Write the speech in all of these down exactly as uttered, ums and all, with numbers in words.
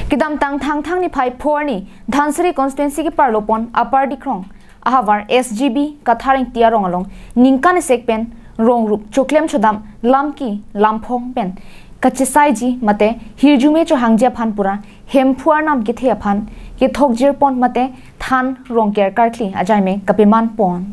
Kedamtang Thangthang niphai pho arni Dhansiri constituency keparlopon Upper Dikrong ahavar S G B Kathar Ingti arong along ningkan esek pen rong rup choklem chodam lamki lamphong pen kachesaiji mate hirjume chohangji aphan pura Hemphu arnam kethe aphan kethok jirpon mate than rongker karkli ajaime kapemanpon.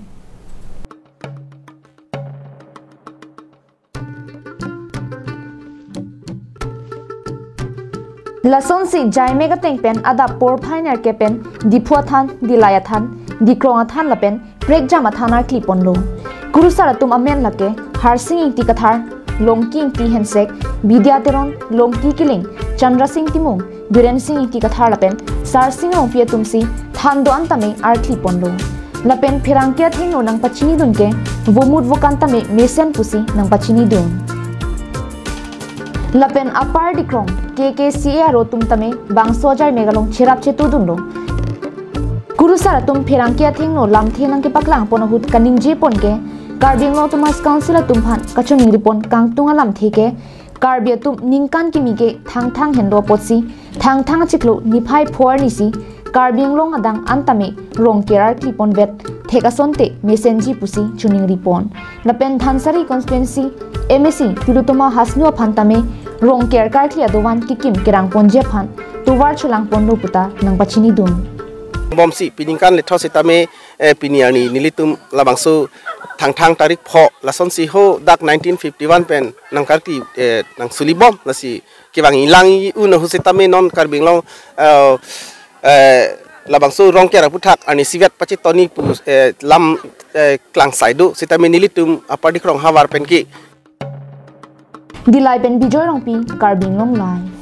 Lasonsi jaime kateng pen adap porphai nerke pen Diphu athan, Dillai athan, Dikrong athan lapen prekjam athan arkliponlo. Kurusar atum amen lake Harsing Ingti Kathar, Longki Ingti Hensek, Bidya Teron, Longki Killing, Chandra Sing Timung, Biren Sing Ingti Kathar lapen Sarsing Rongpi atumsi than do-an tame arkliponlo. Lapen pherangke athengno nangpachinidun ke vomut vokan tame mesen pusi nangpachinidun. Lapen Upper Dikrong K K C A aro atum tame bangso ajaime along cherap chetudunlo. Kurusar atum pherangke athengno lamthe nangkepaklangpon ahut kaningjepon ke Karbi Anglong Autonomous Council atum aphan kachoningripon kangtung alamthe ke Karbi atum ningkan kimi ke Thangthang henlo apotsi Thangthang achiklo niphai pho arnisi Karbi Anglong adang an tame rongker arkliponvet thek asonte mesenji pusi choningripon. Lapen Dhansiri constituency M A C Tilottama Hasnu aphan tame rongker karkli adovan kekim kerangponji aphan tovar cholangponlo puta nangpachinidun. Bomsi piningkan letho sitame, eh, pini arni nelitum labangso Thangthang tarik pho lasonsi ho dak nineteen fifty-one pen nangkarkli, eh, nangsulibom lasi kevang ilang i-un ahut sitame non Karbi Anglong, eh, eh, labangso rongker aputhak arnisivet pachetoni pu, eh, lam, eh, klangsai do sitame nelitum Upper Dikrong havar penke. Dillai pen Bijoy Rongpi, Karbi Anglong Live.